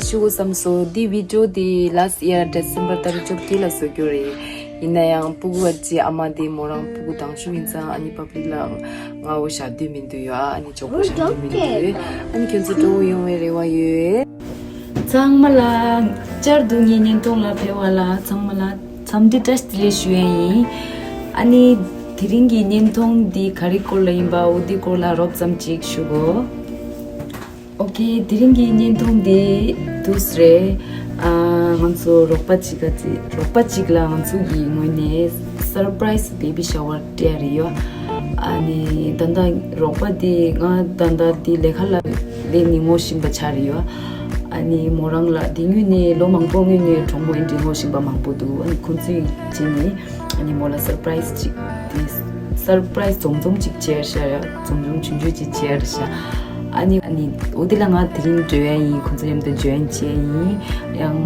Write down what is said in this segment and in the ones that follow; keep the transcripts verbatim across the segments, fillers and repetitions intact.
ཞུ་དགོས་བསམ་སོང་། འདི་བི་ཌི་ཡོ་འདི་last year December ཏ་རིག་བཅོ་བརྒྱད་ལ་བཟོ་རྒྱུ་རེད། ཡིན་ན་ཡང་སྤུ་གུ་བ་ཅི་ཨ་མ་དེ་མོ་རང་སྤུ་གུ་དང་ཤུགས་ཡིན་ཙང་ཨ་ནི་པབ་ལིག་ལ་ང་འོ་བཞག་འདོད་མི་འདུག་ཡོད། ཨ་ནི་ཅོག་པོ་བཞག་འདོད་མི་འདུག་ཡོད། ཨ་ནི་ཁྱོད་ཚོ་སྤྲོ་བོ་ཡོང་བའི་རེ་བ་ཡོད། ཚང་མ་ལ་བསྐྱར་དུ་ངའི་བརྙན་ཐུང་ལ་ཕེབས་པ་ལ་ཚང་མ་ལ་འཚམས་འདྲི་བཀྲ་ཤིས་བདེ་ལེགས་ཞུ་ཡ་ཡིན། ཨ་ནི་དེ་རིང་གི་བརྙན་ཐུང་འདི་ག་རེ་སྐོར་ལ་ཡིན་པ་འོ་འདི་སྐོར་ལ་རོབ་ཙམ་ཅིག་ཞུ་གོ། ཨོ་ཀེ། དེ་རིང་གི་བརྙན་ཐུང་འདི་འདུག་སེ་རེད། ཨ། ང་ཚོ་རོགས་པ་གཅིག་ག་ཅི་རོགས་པ་གཅིག་ལ་ང་ཚོ་གི་ངོས་ནས་སར་པ་རའི་སི་བེ་བི་ཤ་ཝར་སྤྲད་རེད་ཡོད། ཨ་ནི་ད་ལྟ་རོགས་པ་འདི་ང་ད་ལྟ་འདི་ལས་ཀ་ལ་སླེབས་ནས་ངོ་ཤེས་པ་ཆགས་རེད་ཡོད། ཨ་ནི་མོ་རང་ལ་འདི་སྔོན་ནས་ལོ་མང་པོ་སྔོན་ནས་གྲོགས་མོ་ཨེ་འདྲ་ངོ་ཤེས་པ་མང་པོ་འདུག་ཨ་ནི་ཁོང་ཚོའི་བྱས་ནས། ཨ་ནི་མོ་ལ་སར་པ་རའི་སི་ཅིག་དེ་སར་པ་རའི་སི་འཛོམས་འཛོམས་ཅིག་བྱས་ཤག་ཡ། འཛོམས་འཛོམས་ཆུང་ཆུང་ཅིག་བྱས་ཤག་ཨ་ནི་ཨ་ནི་འོ་དེ་ལ་ང་དེ་རིང་འགྲོ་ཡ་ཡིན། ཁོང་ཚོ་མཉམ་དུ་འཇོན་བྱས་ཡིན། ཡང་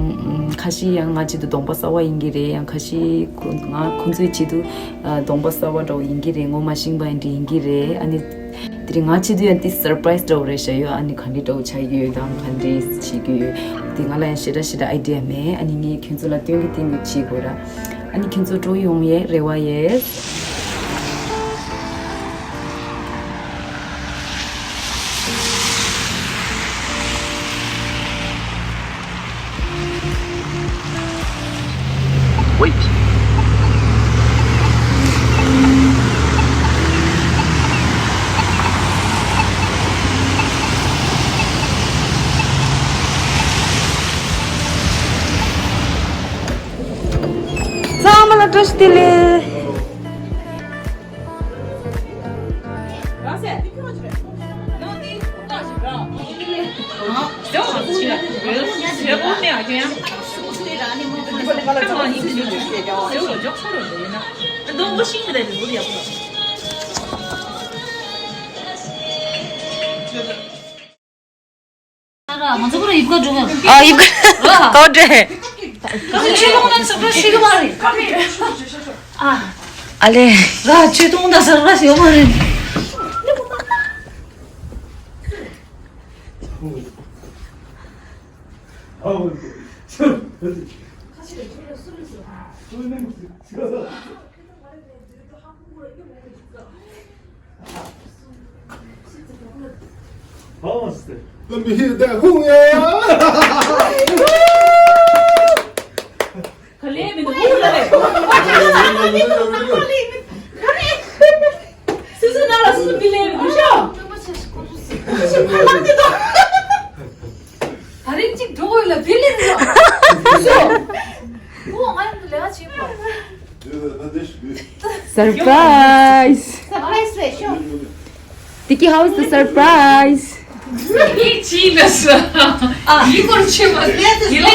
ཁ་ཤས་ཡང་ང་ཆེད་དུ་གདོང་པ་གསར་པ་ཡིན་གྱི་རེད། ཡང་ཁ་ཤས་ཁོ་ང་ཁོང་ཚོའི་ཆེད་དུ་གདོང་པ་གསར་པ་འདྲ་བོ་ཡིན་གྱི་རེད། ངོ་མ་ཤེས་པ་ཡིན་འདྲ་ཡིན་གྱི་རེད། ཨ་ནི། དེ་རིང་ང་ཆེད་དུ་ཡང་དེ་སར་པ་རའི་སི་འདྲ་བོ་རེད་ཤག་ཡོད། ཨ་ནི་ག་འདྲའི་འདྲ་བོ་ཆགས་ཀྱི་ཡོད་དང་ག་འདྲའི་བྱེད་ཀྱི་ཡོད་དེ་ང་ལ་ཡང་ཞེ་དྲག་ཞེ་དྲག་ཨའི་ཌི་ཡ་མེད། ཨ་ནི་ངས་ཁྱོད་ཚོ་ལ་སྟོན་གྱི་སྟོན་གྱི་བྱེད་དགོས་ར། ཨ་ནི་ཁྱོད་ཚོ་སྤྲོ་ཡོང་ཡས་རེ་བ་ཡོད། Wait. ཚང་མ་ལ་བཀྲ་ཤིས་བདེ་ལེགས། ང་ཚོ་ཁོ་རང་ཡིབ་ཀ་འགྲོ་གི། ཨ་ཡིབ་ཀ་ར། ཀའོ་ཀྲེ། ཀ་ཅི་ཆོས་ཀོང་ན་སར་པ་རའི་སི་ཤིག་མ་རེད། ཨ། ཨ་ལེ། ར་ཆོས་ཀོང་ན་སར་པ་རའི་སི་ཡོད་མ་རེད། ད་རིང་གཅིག་འགྲོ་དགོས་ལ་དེ་ལས་རེད། ཤོ། ཁོ་ང་ཡང་དུ་ལས་ཀ་བྱེད་དགོས། སར་པ་རའི་སི། སར་པ་རའི་སི་རེད་ཤོ། Diki, how is the surprise? ངས་ཅི་ལ་ས། ཡི་གོར་ཆེ་བ། ཡི་ལེ་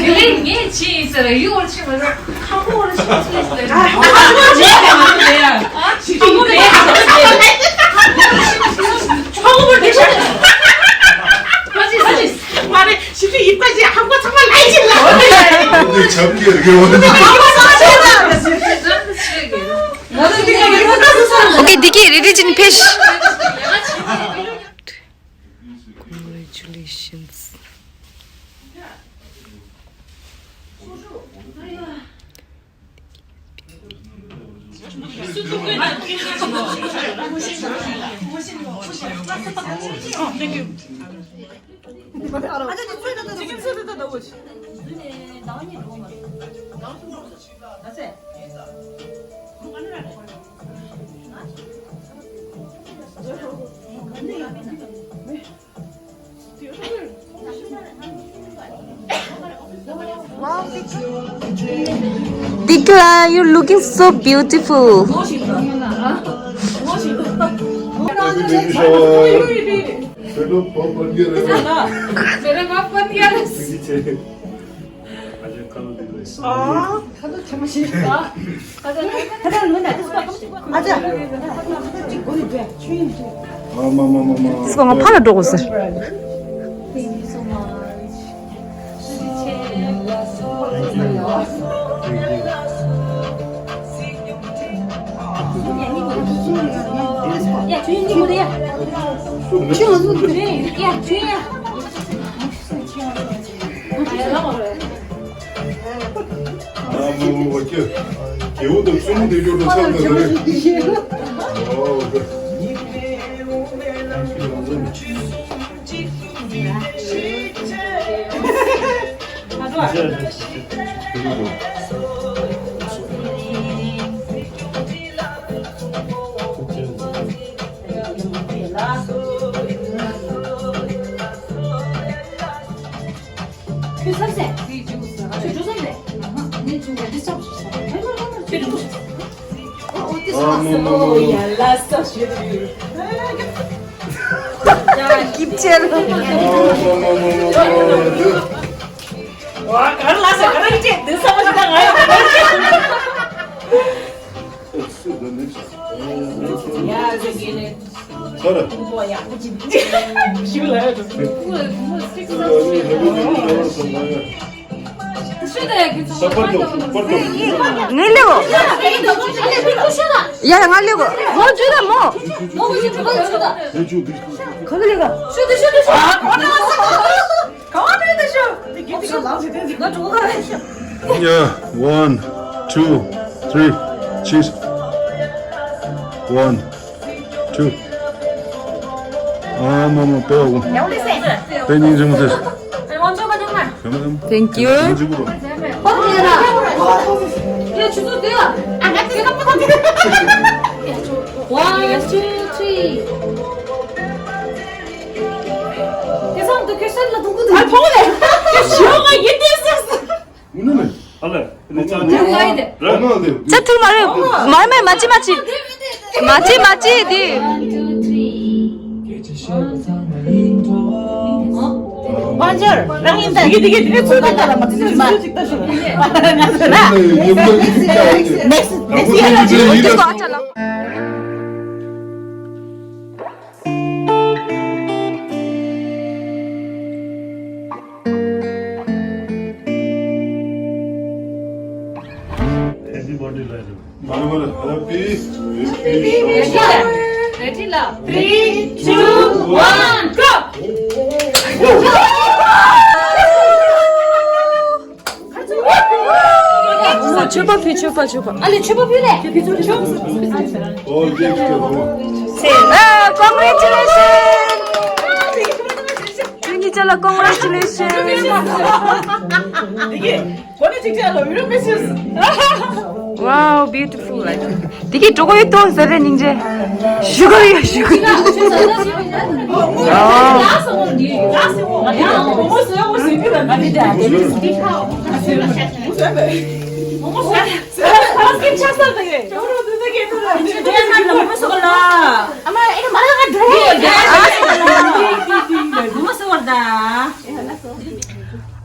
ཡི་ལེ་ངས་ཅི་ཡིན་ཟེར་ཡི་གོར་ཆེ་བ། ཁ་ཁོ་ར་ཤི་ཚུལ་ཟེར། ཁ་ཁོ་ར་ཤི་ཚུལ་ཟེར། ཁ་ཁོ་ར་ཤི་ཚུལ་ཟེར། ཁ་ཁོ་ར་ཤི་ཚུལ་ཟེར། མ་རེད། ཞི་ཁྲི་ཡིབ་ཀ་ཅེ་ཧམ་གོ་ཚང་མ་ལ་ཡི་ཅིག་ལ། འདི་ཆབ་ཀྱི་རེད་བ། ཧམ་གོ་ཚང་མ་ལ་ཡི་ཅིག་ལ། ཨོ་ཀེ། དེ་གི་རི་རི་ཅིན་ཕེ་ཤི། Congratulations. Dikla, you're looking so beautiful. ཨ་མ་མ་མ་མ། ང་ཕར་ལ་འགྲོ་དགོས་ཟེར། ཨ་མོ་མོ་བ་ཀྱེ། རྒྱལ་པོ་དང་བཙུན་མོ་དེ་ཀྱོ་འགྲོ་ཚར་འདུག་རེད། ཨོ་ཀེ། ངས་ལེགས། ཡ་ཡ་ང་ལེགས། མོ་བརྗོད་ད་མོ། ག་ལེགས། Yeah, one, two, three, cheers. One, two. ཨ་མ་མ་པེ་བ་གོ། པེ་སྙིང་རྗེ་མོ་དེ། Thank you. One, two, three. ཅ་ཐུར་མ་རེད། མ་མ་མ་ཅི་མ་ཅི། མ་ཅི་མ་ཅི་དེ། དཔལ་འབྱོར་རང་ཡིན་ད། དེ་གི་དེ་གི་དེ་གི་ཚུར་ད་ད་ལ་མ་ཚུར་ཅིག་ད་ཤོད། Next, next year. དེ་གོ་ཨ་ཅག་ལ། Happy birthday ལ་རེད། མ་རེད་མ་རེད། Happy, happy Ready ལ། Three, two, one, go. མཆོད་པ་ཕུལ། མཆོད་པ། མཆོད་པ། ཨ་ལེ་མཆོད་པ་ཕུལ་ལེ། ཨ་congratulations. ཁྱེད་གཉིས་ཆ་ལ་congratulations. Wow, beautiful. དེ་གི་གྲོགས་ཡོད་དོ་ཟེར་རེ་སྙིང་རྗེ། ཞུ་གི་ཡོད། ཞུ་གི་ཡོད།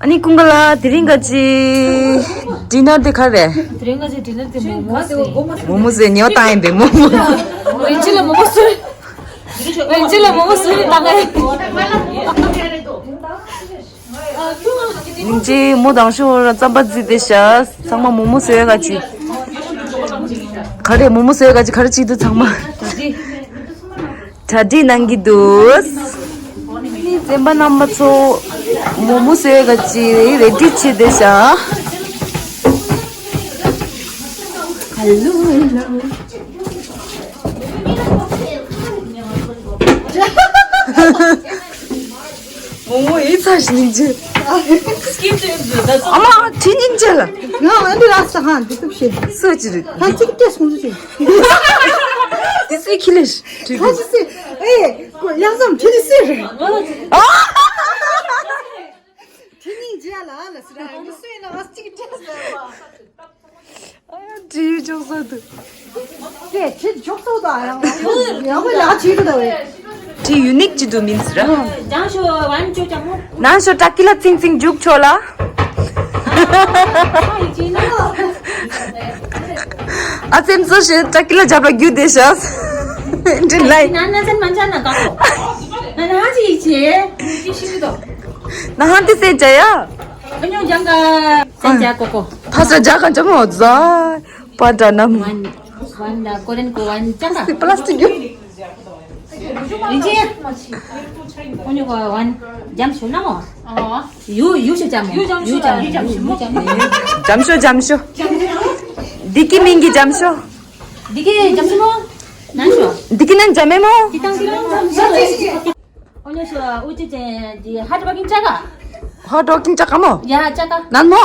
ཨ་ནི་ཀུན་དགའ་ལགས། དེ་རིང་ག་ཅི་dinner དེ་ག་རེད། དེ་རིང་ག་ཅི་dinner དེ་མོག་མོག་ཟོས། མོག་མོག་ཟོས། ཉོ་བཏང་ཡིན་པས་མོག་མོག་རིན་ཆེན་ལ་མོག་མོག་ཟོས། རིན་ཆེན་ལ་མོག་མོག་ཟོས་བཏང་ཡིན། སྙིང་རྗེ། མོ་དང་ཤོ་ར་རྩམ་པ་བརྫིས་ཏེ་བཞག་ཚང་མ་མོག་མོག་ཟོས་ག་ཅི། ག་རེ་མོག་མོག་ཟོས་ག་ཅི། ག་རེ་བྱེད་འདུག་ཚང་མ། གྲ་སྒྲིག་གནང་གི་འདུག་ཨ་ནི་བཙན་པ་རྣམ་པ་ཚོ་མོག་མོག་ཟོས་ག་ཅི་རེ་ཌི་བྱེད་བསྡད་བཞག Hello, hello. མོག་མོག་ཡིད་ཚ་ཞིག་སྙིང་རྗེ། ཨ་མ་དེ་སྙིང་རྗེ་ལ། ང་ཨ་འདི་ར་ས་ཧ་འདི་ཐུབ་ཤེས། སུ་ཅི་རེད། ད་ཅིག་ཏེ་སོང་ཟིག་དེ་སུའི་ཁྱི་ལས་ཁ་ཅི་སི། ཨེ། ཁོ་ཡག་ཙམ་ཁྱི་ལས་སི་རེད། ཨ། ཁྱི་སྙིང་རྗེ་ལ་ལ་སི་ར་ངི་སུའི་ན་ཨ་ཅིག་ཏེ་སི་རེད། ཨ་ཡ་འདྲི་ཡུལ་ཅོག་ས་འདུག་དེ་ཁྱི་ཅོག་ས་འདུག་ཨ་ཡང་ཡང་ཡང་ཡང་ཅིག་འདུག་དེ། དེ་ཡུ་ནིག་ཅིག་འདུག་མིན་ཟེར། ནང་ཤོ་ཝན་ཅོ་ཅག་མོ། ནང་ཤོ་ཏྲ་ཀི་ལ་ཚིང་ཚིང་རྒྱུག་ཆོག་ལ། ཨ་ཙེམ་ཚོ་ཞེས་ཏྲ་ཀི་ལ་རྒྱབ་ལ་རྒྱུག་བསྡད་ཤག་འདྲི་ལ། ན་ན་ཚན་མ་ཆ་ན་ག་གོ། ན་ན་ཧ་ཅི་ཡི་ཆེ། ཅི་ཤི་མི་དོ། ན་ཧ་འདི་སེ་ཅ་ཡ། ཁ་ཉོ་ཇང་ག་སེ་ཅ་གོ་གོ། ཕ་ས་ཇ་ག་ཇ་མོ་ཛ། པ་ཏྲ་ནམ། ཝན་ཝན་ལ་ཀོ་རེན་ཀོ་ཝན་ཅ་ག་སི་པ་ལ་སི་ཊིག་ཡོད། རིན་ཆེན། ཁོ་གཉིས་ཀ་ཝན་འཇམ་ཞུ་ན་མོ། ཡུ་ཡུ་ཞུ་འཇམ་མོ། ཡུ་འཇམ་ཞུ་ཡུ་འཇམ་ཞུ་ཡུ་འཇམ་ཞུ། འཇམ་ཞུ་འཇམ་ཞུ། འདི་གི་མིང་གི་འཇམ་ཞུ། འདི་གི་འཇམ་ཞུ་མོ། ནན་ཞུ། འདི་གི་ནན་འཇམ་མེ་མོ། འདི་དང་འདི་དང་འཇམ་ཞུ། ཨོ་ཉོ་ཤོ་ཨུ་ཅི་ཅན་ཇི་ཧ་ཏྲ་བ་གིན་ཅ་ག། ཧ་ཏྲ་བ་གིན་ཅ་ག་མོ། ཡ་ཅ་ག། ནན་མོ།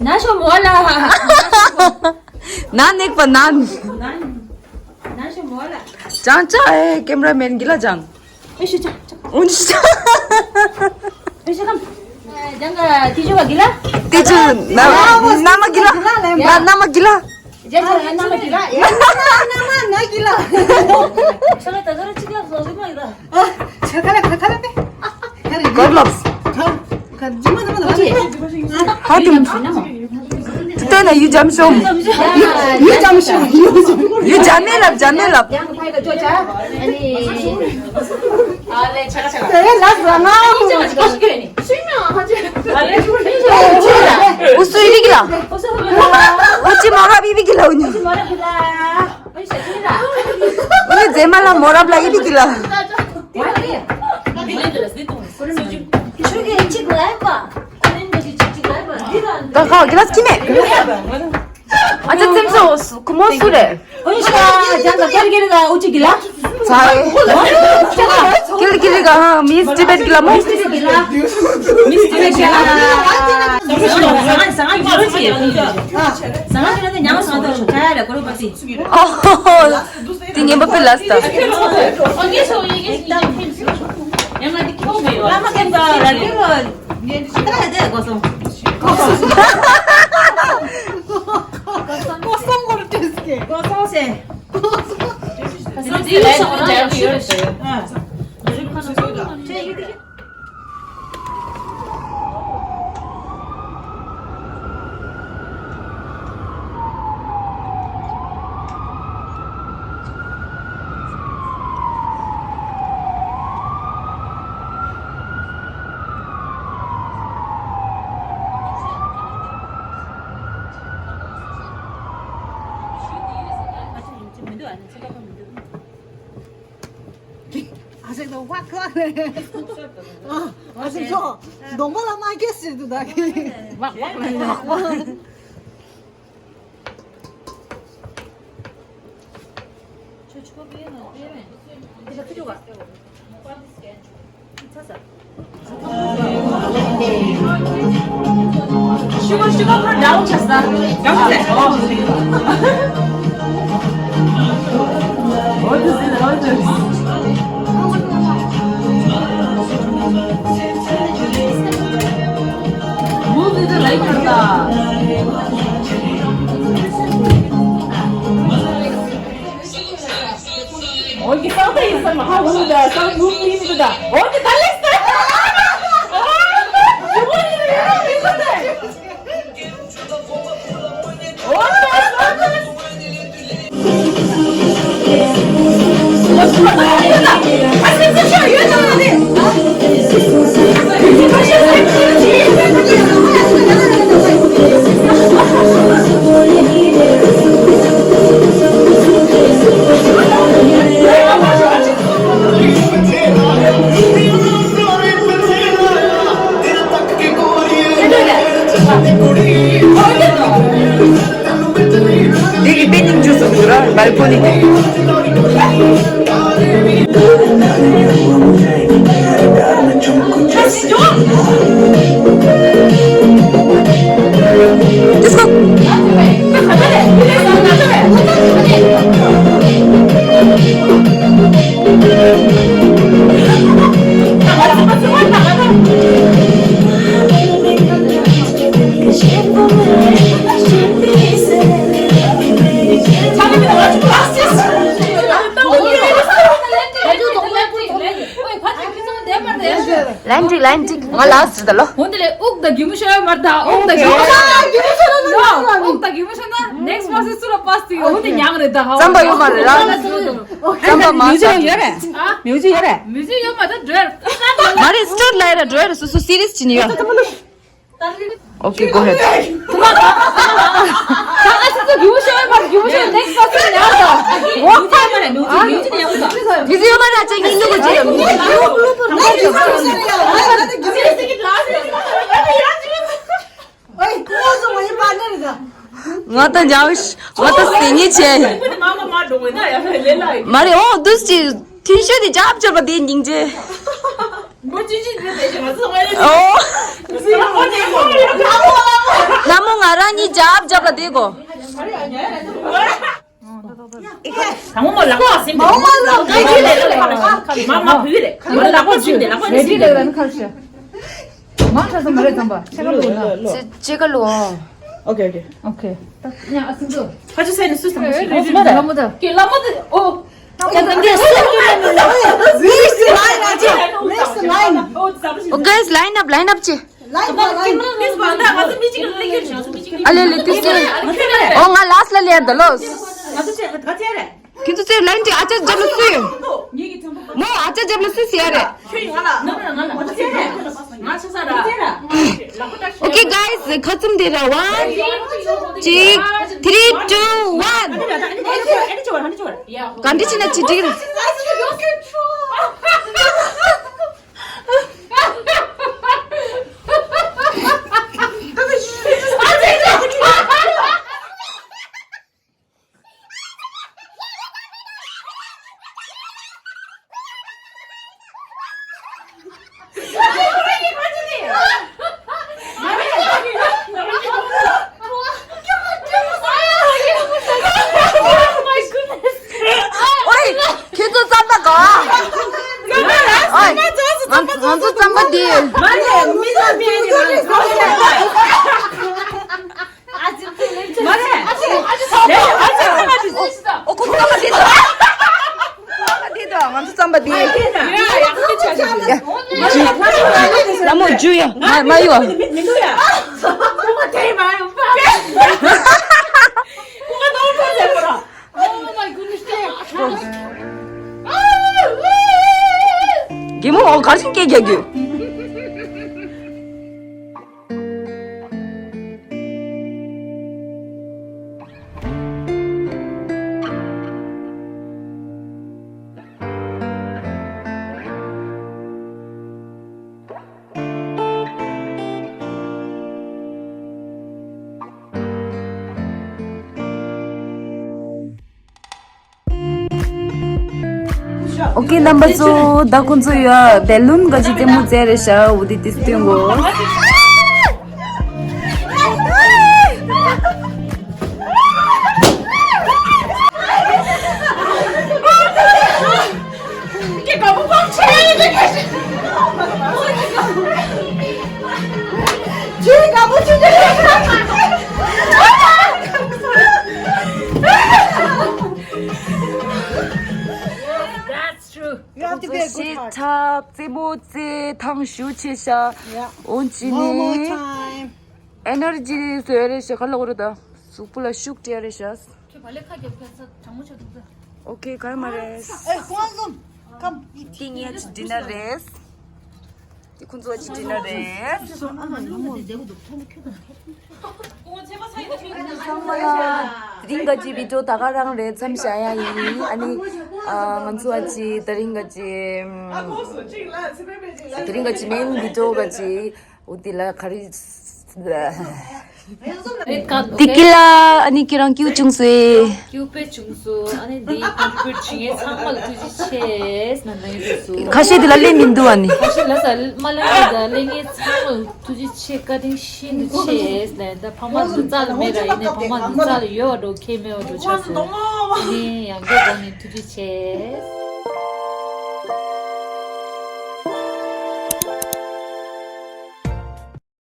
ན་ཤོ་མོ་ལ། ན་ནེག་པ་ནན། ན་ན་ཤོ་མོ་ལ། ཅང་ཅ་ཨེ་ཀེམ་ར་མེན་གི་ལ་ཅང་། ཨེ་ཤོ་ཅ་ཅ། ཨུན་ཤ། ཨེ་ཤོ་ཀམ། ཨེ་ཅང་ག་ཏི་ཇོ་བ་གི་ལ། ཏི་ཇོ་ན་ན་མ་གི་ལ། ན་ན་མ་གི་ལ། རྒྱ་ཆེ་ན་མ་གི་ལ། ཡ་ན་ན་ན་ན་གི་ལ། ཆ་ལ་ད་ཟ་ར་ཅི་ལ་བཟོ་གི་མ་ཡི་ལ། ཨ་ཆ་ཁ་ལ་ཁ་ཁ་ལ་པེ། གར་ལབས། གར་ཇི་མ་ན་མ་ན། ཧ་ཏུ། ཏེ་ན་ཡུ་འཇམ་ཤོམ། ཡུ་འཇམ་ཤོམ། ཡུ་འཇམ་མེ་ལབ་འཇམ་མེ་ལབ། ཨ་ལེ་ཆ་ཁ་ཆ་ཁ། ཨེ་ལ་ཟ་ང་། ཨུ་སུ་ཡི་བི་གི་ལ། ཨུ་ཅི་མོ་རབ་ཡི་བི་གི་ལ་ཨུ་ནི། ཨུ་ནི་ཛེ་མ་ལ་མོ་རབ་ལ་ཡི་བི་གི་ལ། ད་ཁ་གི་ལ་སྐྱི་མེད། ཨ་ཅག་ཙེམ་སོ་ཁུ་མོ་སུ་རེད། ཨོ་ཤ་ཅང་ག་ཀེར་ཀེར་ག་ཨུ་ཅི་གི་ལ། ཚའི། ཀེར་ཀེར་ག་ཧ་མིས་ཊི་བེཊ་གི་ལ་མོ། མིས་ཊི་བེཊ་གི་ལ། མིས་ཊི་བེཊ་གི་ལ། ཟ་ང་ཟ་ང་གི་ལ་ཉང་ཟ་ང་ད་ཆ་ཡ་ར་ཀོ་རོ་པ་སི། ཨོ་ཧོ་ཧོ། དེ་ངན་པ་པི་ལ་སྟ། ཨོ་ངེ་སོ་ཡེ་གེ་ཡང་ང་དེ་ཁྱོ་མེ་ལ་མ་ཀེན་ག་ར་ཀེ་རོ། ངེ་ད་དེ་གོ་སོང་། གོ་སོང་གོ་སོང་གོ་སོང་སེ། ཨ་ཟེ་དོ་ཝ་ཁ་ལེ། ཨ་ཟེ་དོ་གདོང་པ་ལ་མ་སྐྱེས་ཟེར་དུ་ད་གི། ཝ་ཝ་ལེ། Sugar, sugar ཁོ་འདྲ་བོ་ཆགས་ས། འདྲ་བོ་ཆགས། What is it? What is it? Move it like that. འོན་ཀྱང་སང་ད་ཡིན་ས་མ་ཧ་ཧུ་ད་སང་ནུབ་ནི་མི་འདུག་ད། འོན་ཀྱང་ད་ལེགས་ད། འདི་གི་པེ་ནིང་ཇུ་སུ་འདུག་ར་བལ་ཀོ་ནི། Let's go. ལན་ཅིག་ལན་ཅིག་ང་ལ་སི་ད་ལོ། འོན་ཏེ་ལས་དབུགས་དང་རྒྱུ་མི་ཤོར་མར་ད་དབུགས་དང་རྒྱུ་མི་ཤོར་ན་དབུགས་དང་རྒྱུ་མི་ཤོར་ན་next person སུ་ལ་པ་སི་ཡོད་འོན་ཏེ་ཉག་རེད་ད་ཧ། རྩམ་པ་ཡོད་མ་རེད་ར། རྩམ་པ་མ་མིའུ་ཟི་ཡོད་རེད། ཨ། མིའུ་ཟི་ཡོད་རེད། མིའུ་ཟི་ཡོད་མ་ད་འགྲོ་ཡ། མ་རེད་སི་ཊེཊ་ལ་ཡ་ར་འགྲོ་ཡ་ར་སོ་སོ་སི་རི་ཡས་བྱེད་ནི་ཡོད། Okay, go ahead. ད་ཨ་སི་ཚོ་རྒྱུ་མ་ཤོར་བར་རྒྱུ་མ་ཤོར་next person ཡང་དང་། ཨོ། ཨ། ཇི་ཟི་ཡོད་མ་ར་ཅན་གི་ ཇའོ་ཤི། ང་ད་སེ་ཉེ་ཆེ། མ་རེད། འོ་འདུག་ཅིག་ཐུན་ཤོས་དེ་ཇབ་ཇབ་ལ་དེ་སྙིང་རྗེ། འོ། ལ་མོ་ང་རང་གཉིས་ཇབ་ཇབ་ལ་དེ་གོ། དང་པོ་མོ་ལག་པ་ཟིན་ཏེ། མ་འོ་མ་ལག་པ་ཟིན་ཏེ། མ་མ་བུ་རེད། མ་ལག་པ་ཟིན་ཏེ། ལག་པ་ཟིན་ཏེ། མང་ཆ་ཚང་མ་རེད་ཙམ་པ། ཕྱེད་ཀ་ལོ་ན། ཕྱེད་ཀ་ལོ། ཨོ་ཁེ། ཨོ་ཁེ། ཡ་ཨ་སིན་ཏོ། ཁ་ཆུ་སེ་ནི་སུ་སམ་ཤེ་རེ་རེ་ལ་མོ་ད། ཀེ་ལ་མོ་ད། ཨོ། Next line, next line. Next line. Oh, guys, line up, line up ཅེ། Line, line. ཨ་ལེ་ལེ་དུས་སུ། ཨོ་ང་ལ་སི་ལ་ལེ་ཡར་ད་ལོ། ང་ཚོ་ཆེ་བ་ད་ཆེ་རེད། ཁྱེད་ཚོ་ཚོས་ལན་དེ་ཨ་ཅག་རྒྱབ་ལ་སུས་ཡོད། མོ་ཨ་ཅག་རྒྱབ་ལ་སུས་ཟེར་ཡ་རེད། Okay, guys, ཁ་བཙུམ་དེ་ར། One, གཅིག three, two, one. ག་འདྲ་བྱས་ན་ཅི་འགྲིག་རེད། ཨོའི། ཁྱེད་ཚོ་རྩམ་པ་ག་ཨོའི། ང་ང་ཚོ་རྩམ་པ་འདི། མ་རེད། མི་ཚོ་མི་ཡིན་ནི་མ་རེད། ཨོ་ཁོ་ཚོ་རྩམ་པ་འདི་དང་། རྩམ་པ་འདི་དང་། ང་ཚོ་རྩམ་པ་འདི། ལ་མོ་ཇུ་ཡ། མ་མ་ཡོ། མི་འདུག་ཡ། ཁོ་མ་དེ་མ་ཡོང་པ། ཁོ་མ་ནོར་ཁོ་ཟེར་པོ་ར། Oh my goodness, damn. རྒན་མོ་འོ་གར་ཞིག་སྐད་རྒྱག་རྒྱུ། Okay, རྣམ་པ་ཚོ། ད་ཁོང་ཚོ་ཡོད་བེ་ལུན་ག་ཅི་ལྟད་མོ་བཙལ་རེད་ཤག་འོ་དེ་དེ་སྟོན་གོ། That's true. You have to be a good heart. ཞེ་ཁྲ་རྩེད་མོ་རྩེད་ཐང་ཞུ་ཆེ་ཤག Yeah. འོན་ཅི་ནི། One more time. Energy བཟོས་རེད་ཤག་ག་ལ་འོ་རེད་ད། གཟུགས་པོ་ལ་ཤུགས་སྤྲད་རེད་ཤག་ཁྱོད་བ་ལས་ཁ་རྒྱབ་ཁ་ས་གྲང་མོ་ཆགས་འདུག་ད། Okay, ག་མ་རེད། ཨེ་ཁོང་ལ་ལོམ། Come eat. འདི་ངའི་dinner རེད། འདི་ཁོང་ཚོའི་dinner རེད། ཚང་མ་ལ་དེ་རིང་ག་ཅི་video ད་ག་རང་རེད། མཚམས་བཞག་ཡ་ཡིན། ཨ་ནི་ཨ་ང་ཚོ་ཨ་ཅི་དེ་རིང་ག་ཅི་དེ་རིང་ག་ཅི་main video ག་ཅི། འོ་དེ་ལ་ག་རེ། དེ་ཀི་ལ་ཨ་ནི་ཁྱེད་རང་སྐྱིད་བྱུང་སོང་། སྐྱིད་པོ་བྱུང་སོང་། ཨ་ནི་འདི་contribute བྱེད་མཁན་ཚང་མ་ལ་ཐུགས་རྗེ་ཆེ་ཟེར་ན་ནང་ཡོད་སོང་། ཁ་ཤས་དེ་ལ་ལེན་མི་འདུག་ཨ་ནི། ཁ་ཤས་ལ་ས་མ་ལེན་གི་ད་ལེན་མཁན་ཚང་མ་ལ་ཐུགས་རྗེ་ཆེ། བཀའ་དྲིན་ཤིན་ཏུ་ཆེ་ཟེར་ན། ད་ཕ་མ་འདི་རྩ་ལ་མེད་ར། ཡིན་ནའི་ཕ་མ་འདི་རྩ་ལ་ཡོད་པ་འགྲོ་ཁྱད་མེད་པ་འགྲོ་ཆགས་སོང་། ཨ་ནི་ཡང་སྐྱར་གོང་ནས་ཐུགས་རྗེ་ཆེ།